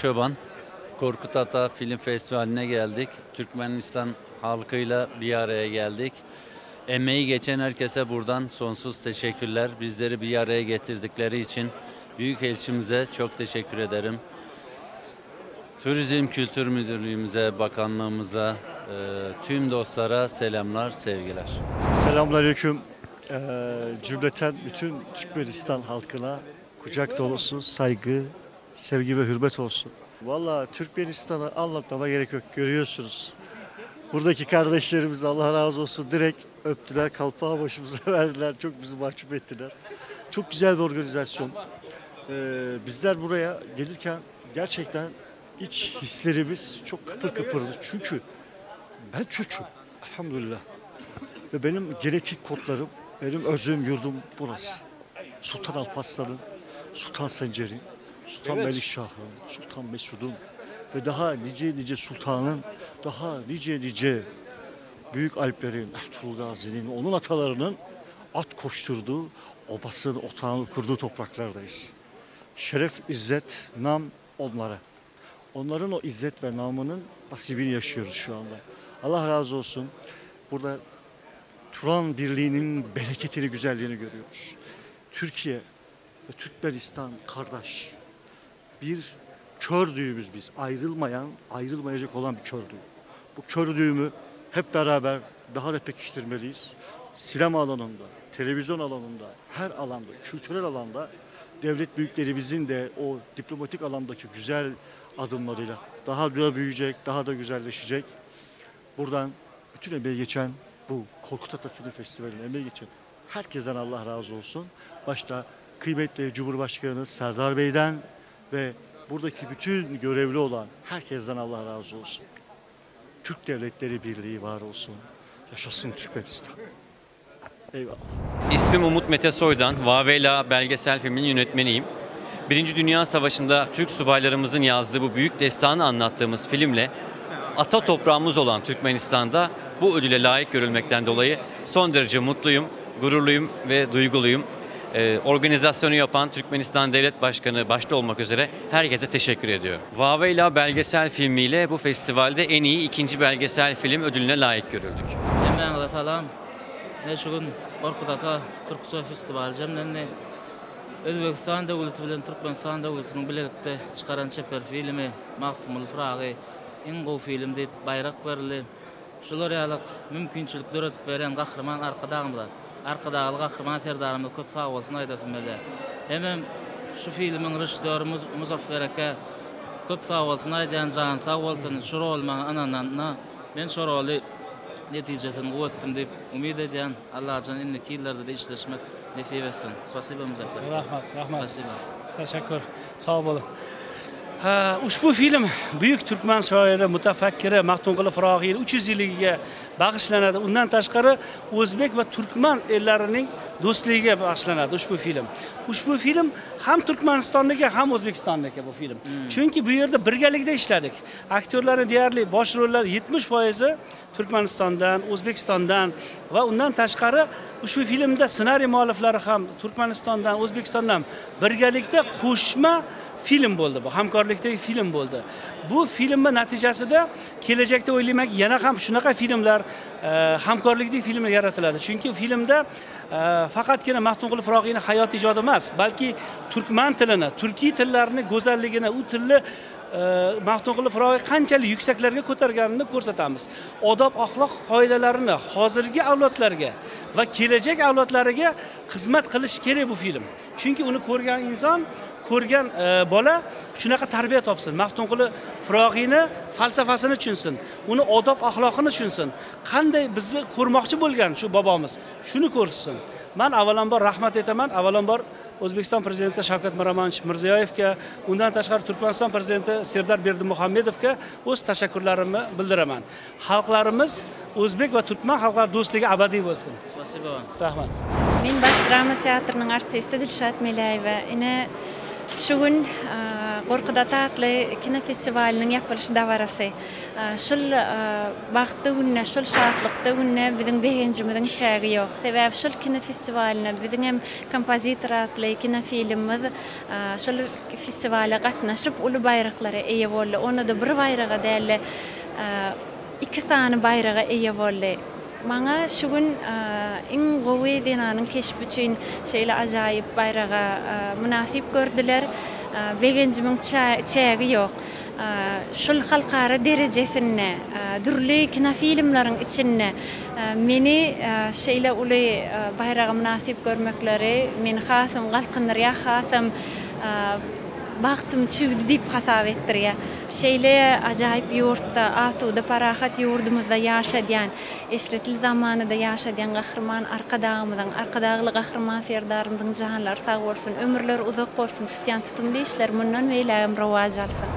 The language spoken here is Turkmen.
Çoban. Korkut Ata Film Festivali'ne geldik. Türkmenistan halkıyla bir araya geldik. Emeği geçen herkese buradan sonsuz teşekkürler. Bizleri bir araya getirdikleri için Büyükelçimize çok teşekkür ederim. Turizm Kültür Müdürlüğümüze, bakanlığımıza, e, tüm dostlara selamlar, sevgiler. Selamünaleyküm. Ee, cümleten bütün Türkmenistan halkına kucak dolusu saygı, sevgi ve hürmet olsun. Valla Türkmenistan'ı anlatmama gerek yok görüyorsunuz. Buradaki kardeşlerimiz Allah razı olsun direkt öptüler, kalpağı başımıza verdiler. Çok bizi mahcup ettiler. Çok güzel bir organizasyon. Ee, bizler buraya gelirken gerçekten iç hislerimiz çok kıpır kıpırdı. Çünkü ben Türk'üm. Elhamdülillah. Ve benim genetik kodlarım, benim özüm, yurdum burası. Sultan Alparslan'ın, Sultan Sencer'in, Sultan Melikşah'ın, Sultan Mesud'un ve daha nice nice sultanın, daha nice nice büyük alplerin, Ertuğrul Gazi'nin, onun atalarının at koşturduğu, obasını, otağını kurduğu topraklardayız. Şeref, izzet, nam onlara. Onların o izzet ve namının nasibini yaşıyoruz şu anda. Allah razı olsun. Burada Turan Birliği'nin bereketini, güzelliğini görüyoruz. Türkiye ve Türkmenistan kardeş. Bir kör düğümüz biz. Ayrılmayan, ayrılmayacak olan bir kör düğüm. Bu kör düğümü hep beraber daha da pekiştirmeliyiz. Sinema alanında, televizyon alanında, her alanda, kültürel alanda devlet büyüklerimizin de o diplomatik alandaki güzel adımlarıyla daha da büyüyecek, daha da güzelleşecek. Buradan bütün emeği geçen bu Korkut Ata Film Festivali'nin emeği geçen herkesten Allah razı olsun. Başta kıymetli Cumhurbaşkanı Serdar Bey'den ve buradaki bütün görevli olan herkesten Allah razı olsun. Türk Devletleri Birliği var olsun. Yaşasın Türkmenistan. Eyvallah. İsmim Umut Mete Soydan, Vavela belgesel filminin yönetmeniyim. Birinci Dünya Savaşı'nda Türk subaylarımızın yazdığı bu büyük destanı anlattığımız filmle ata toprağımız olan Türkmenistan'da bu ödüle layık görülmekten dolayı son derece mutluyum, gururluyum ve duyguluyum. Ee, organizasyonu yapan Türkmenistan Devlet Başkanı başta olmak üzere herkese teşekkür ediyorum. Vavela belgesel filmiyle bu festivalde en iyi ikinci belgesel film ödülüne layık görüldük. Hemmäňize salam. Ine şu gün Gorkut ata Türksoý festiwaly jemlendi. Özbegistan döwleti bilen Türkmenistan döwletiniň bilelikde çykaran çeper filmi Magtymguly Pyragy iň gowy film diýip baýrak berildi. Şular ýaly mümkinçilik döredip beren Gahryman Arkadagymyza, Arkadagly Gahryman Serdarymyza köp sagbolsun aýdasym gelýär. Hemem şu filmiň režissýory Muzaffer eke köp sagbolsun aýdýan, jany sag bolsun, şu roly maňa ynananyna. Men şo roly netijesini gowy etdim diýip umyt edýän. Allajan indiki ýyllarda-da işleşmek nesip etsin. Spasibo Muzaffer aka. Rahmat, rahmat. Spasibo. Teşekkür. Sag boluň. Uşbu film büyük türkmen şairi, mutafakkiri Magtymguly Pyragynyň 300 ýyllygyga bagyşlanady. Undan tashqari o'zbek va turkman ellarining do'stligiga bag'ishlanadi ushbu film. Ushbu film ham Turkmanistonniki, ham O'zbekistonniki bu film. Chunki bu yerda birgalikda ishladik. Aktyorlarni deyarli bosh rollar 70 foizi Turkmanistondan, O'zbekistondan va undan tashqari ushbu filmda ssenariy mualliflari ham Turkmanistondan, O'zbekistondan birgalikda qo'shma film bo'ldi bu, hamkorlikdagi film bo'ldi. Bu filmni natijasida kelajakda o'ylaymanki, yana ham shunaqa filmlar, e, hamkorlikdagi filmlar yaratiladi. Chunki filmda e, faqatgina Maxtumquli Firog'iyning hayot ijodi emas, balki turkman tilini, turkiy tillarni go'zalligini, u tilni Maxtumquli Firog'iy qanchalik yuksaklarga ko'targanini ko'rsatamiz. Odob axloq qoidalarini hozirgi avlodlarga va kelajak avlodlariga xizmat qilishi kerak bu film. Chunki uni ko'rgan inson, ko'rgan e, bola shunaqa tarbiya topsin. Maxtumquli Firog'iyni falsafasini tushunsin, uni odob axloqini tushunsin. Qanday bizni ko'rmoqchi bo'lgan shu bobomiz, shuni ko'rsin. Man avvalambor rahmat aytaman, avvalambor O'zbekiston prezidenti Shavkat Miromonovich Mirziyoyevga, undan tashqari Turkmaniston prezidenti Serdar Berdimuhamedovga o'z tashakkurlarimni bildiraman. Xalqlarimiz, o'zbek va turkman xalqlari do'stligi abadiy bo'lsin. Spasibo. Rahmat. Men Baş drama teatrynyň artisti Dilşat Meläýewa. Ine, şu gün. Gorkut ata atly kinofestiwalynyň ýapylyş dabarasy. Şul bagtly günde, şul şatlykda günde biziň begenjimiziň çägi ýok. Sebäbi şul kinofestiwalyna biziň hem Kompozitor atly kinofilmimiz şol festiwala gatnaşyp uly baýraklara eýe boldy. Onda-da bir baýraga däl-de, iki sany baýraga eýe boldy. Maňa şu gün iň gowy zenanyň keşbi üçin şeýle ajaýyp baýraga mynasyp gördüler. Begenjimiň çägi ýok. Şul halkara derejesinde dürli kinofilmleriň içinde meni şeýle uly baýraga mynasyp görmekleri meni hasam galkyndyrýar, hasam bagtym çüwdi diýip hasap etdirýär. Şeýle ajaýyp ýurtda, asuda, parahat ýurdumyzda ýaşadýan, eşretli zamanada ýaşadýan Gahryman Arkadagymyzyň, Arkadagly Gahryman Serdarymyzyň janlary sag bolsun, ömürleri uzak bolsun, tutýan tutumly işleri mundan beýlägem rowaç alsyn!